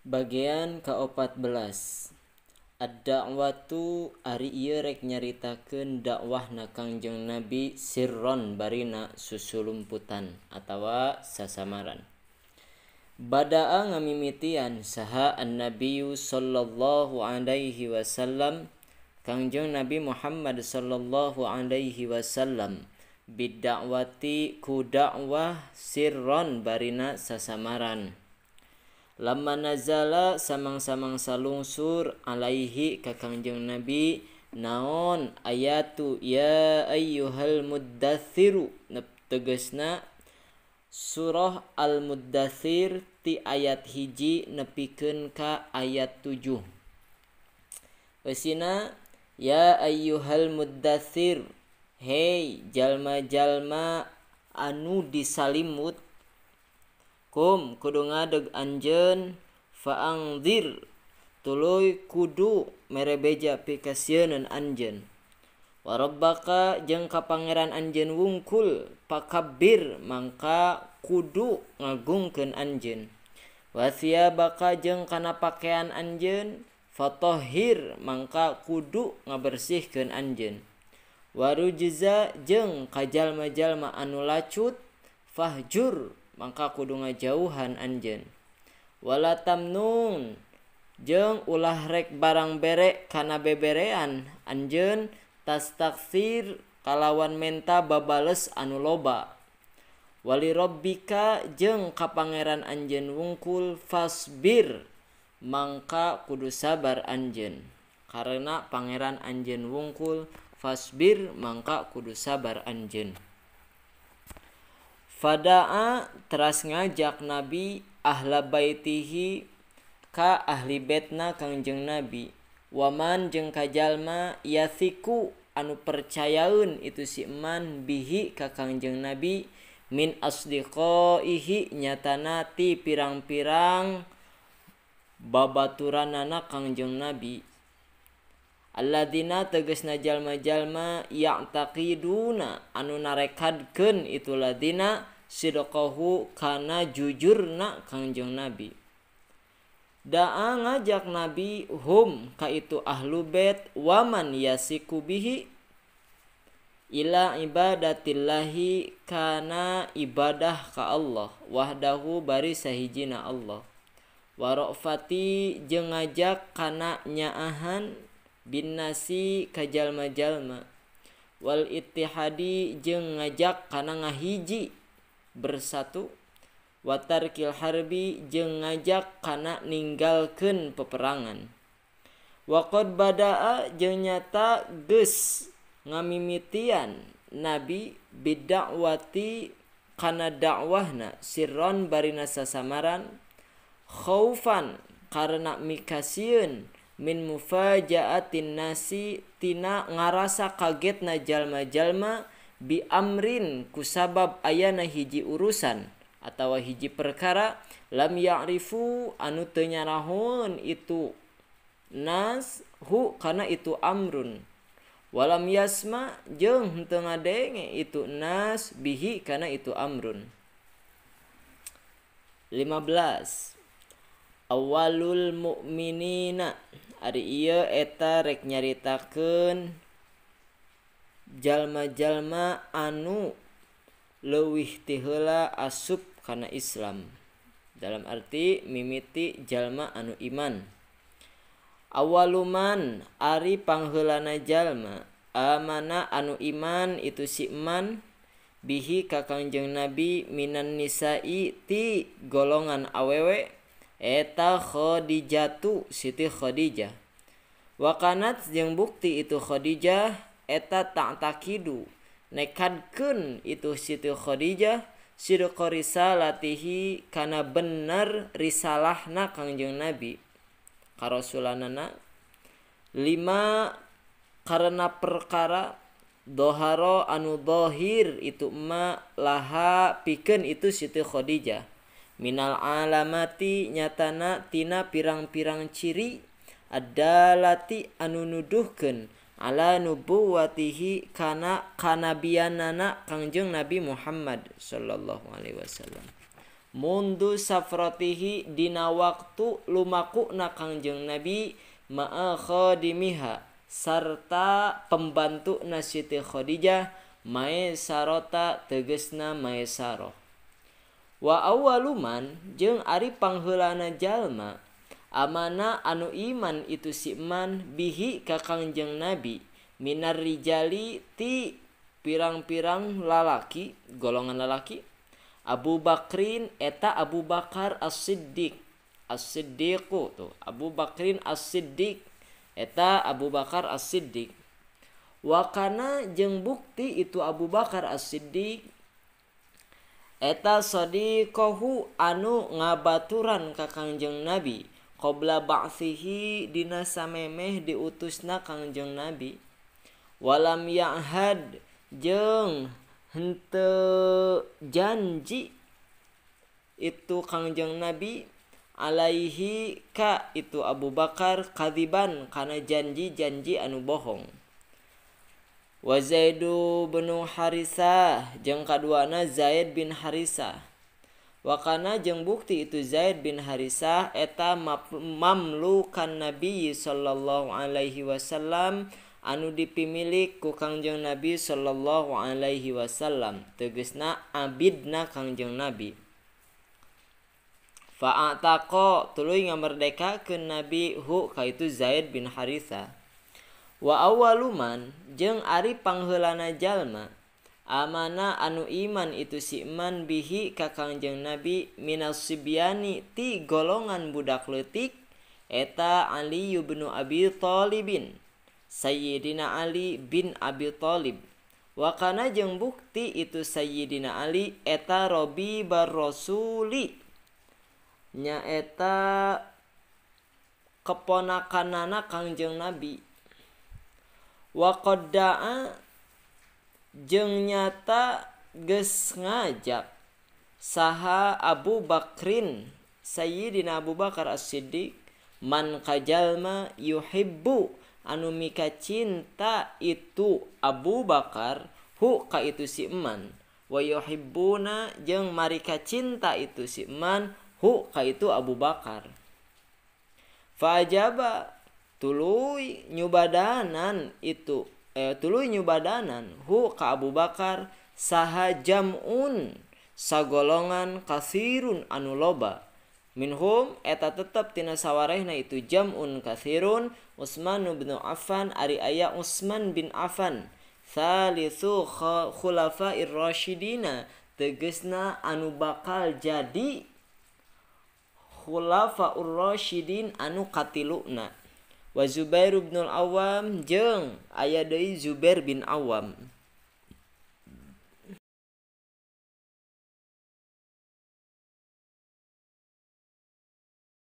Bagian ka-14 Ad-da'watu ari ieu rek nyaritakeun dakwahna Kangjeng Nabi sirron barina susulumputan atawa sasamaran. Badaa ngamimitian saha an-nabiyyu sallallahu alaihi wasallam Kangjeng Nabi Muhammad sallallahu alaihi wasallam bidakwati ku dakwah sirron barina sasamaran. Lama nazala samang-samang salungsur alaihi ka Kangjeng Nabi naon ayatu ya ayyuhal muddathiru tegasna surah al-muddathir ti ayat 1 nepikeun ka ayat 7. Eusina ya ayyuhal muddathir, hei jalma-jalma anu disalimut, kum kudu ngadeg anjeun faangzir tuluy kudu merebeja pikasieun anjeun, wa rabbaka jeung ka pangeran anjeun wungkul pakabbir mangka kudu ngagungkeun anjeun, wa thiyabaka jeung kana pakaian anjeun fatahhir mangka kudu ngabersihkeun anjeun, wa rujza jeung ka jalma-jalma anu lacut fahjur mangka kudu ngajauhan anjeun, wala tamnun jeung ulah rek barang bere kana beberean anjeun tastakthir kalawan menta babales anu loba, wali rabbika jeung ka pangeran anjeun wungkul fasbir mangka kudu sabar anjeun, karena pangeran anjeun wungkul fasbir mangka kudu sabar anjeun. Fadaa teras ngajak Nabi ahla baitihi ka ahli betna Kangjeng Nabi, waman jeung ka jalma yathiku anu percayaeun itu si eman bihi ka Kangjeng Nabi min asdiqaihi nyatana ti pirang-pirang babaturanana Kangjeng Nabi, alladina tegasna jalma-jalma ya'taqiduna anu narekadkeun itu ladina sidqahu kana jujurna Kangjeng Nabi. Daa ngajak Nabi hum ka itu ahlu bait waman yasiku bihi ila ibadatillahi kana ibadah ka Allah wahdahu bari sahijina Allah, warofati jeung ngajak kana nyaahan bin nasi ka jalma-jalma, wal ittihadi jeung ngajak kana ngahiji bersatu, watarkil harbi jeung ngajak kana ninggalkeun peperangan. Waqad badaa jeung nyata geus ngamimitian Nabi bidakwati kana dakwahna sirron barina sasamaran khaufan karena mikasieun min mufajaatin nasi tina ngarasa kagetna jalma-jalma bi amrin kusabab ayana hiji urusan atawa hiji perkara lam ya'rifu anu teu nyarahoeun itu nas hu kana itu amrun, walam yasma jeung henteu ngadenge itu nas bihi kana itu amrun. 15 awalul mukminina ari ieu eta rek nyaritakeun jalma-jalma anu leuwih ti heula asup kana Islam, dalam arti mimiti jalma anu iman. Awaluman ari pangheulana jalma amana anu iman itu si iman bihi ka Kangjeng Nabi minan nisa'i ti golongan awewe eta Khadijatu Siti Khadijah. Wakanat jeung bukti itu Khadijah eta ta'takidu nekadkeun itu Siti Khadijah sidqa risalatihi kana bener risalahna Kangjeng Nabi karasulanana, lima karena perkara doharo anu dohir itu ma laha pikeun itu Siti Khadijah minal alamati nyatana tina pirang-pirang ciri adalati anu nuduhkeun ala nubuwatihi kana kanabianana Kangjeng Nabi Muhammad sallallahu alaihi wasallam. mundu safratihi dina waktu lumakuna Kangjeng Nabi ma'a khadimiha sarta pembantuna Siti Khadijah Maesarota tegesna Maesaroh. Wa awwaluman jeung ari pangheulana jalma amana anu iman itu si man bihi ka Kangjeng Nabi minar rijali ti pirang-pirang lalaki golongan lalaki Abu Bakrin eta Abu Bakar As-Siddiq As-Siddiqu tuh Abu Bakrin As-Siddiq eta Abu Bakar As-Siddiq. Wakana jeung bukti itu Abu Bakar As-Siddiq eta sadiqahu anu ngabaturan ka Kangjeng Nabi qabla ba'tsihi dina samemeh diutusna Kangjeng Nabi walam ya'had jeung henteu janji itu Kangjeng Nabi alaihi ka itu Abu Bakar kadiban kana janji-janji anu bohong. Wa Zaidu bin Haritsah jeung kaduana Zaid bin Haritsah. Wakana jeung bukti itu Zaid bin Haritsah eta mamlukan Nabi sallallahu alaihi wasallam anu dipimilik ku Kangjeng Nabi sallallahu alaihi wasallam tegasna abidna Kangjeng Nabi. Fa'ataqa tuluy ngamerdekakeun Nabi hu ka itu Zaid bin Haritsah. Wa awwaluman jeung ari pangheulana jalma amana anu iman itu si iman bihi ka Kangjeng Nabi minas sibyani ti golongan budak leutik eta Ali bin Abi Thalibin Sayyidina Ali bin Abi Thalib. Wa kana jeung bukti itu Sayyidina Ali eta robi bar rasuli nyaeta keponakanana Kangjeng Nabi. Wa qadda'a jeung nyata geus ngajak saha Abu Bakrin Sayyidina Abu Bakar As-Siddiq man kajalma yuhibbu anu mika cinta itu Abu Bakar hu ka itu si eman wa yuhibbuna jeung marika cinta itu si eman hu ka itu Abu Bakar. Fa ajaba tuluy nyubadanan itu tuluy nyubadanan hu ka Abu Bakar saha jam'un sagolongan katsirun anu loba minhum eta tetep tina sawarehna itu jam'un katsirun Utsman bin Affan ari aya Utsman bin Affan salisu khulafa'ir rasyidina tegesna anu bakal jadi khulafaur rasyidin anu katiluna. Wa Zubair bin Awam jeung aya deui Zubair bin Awam.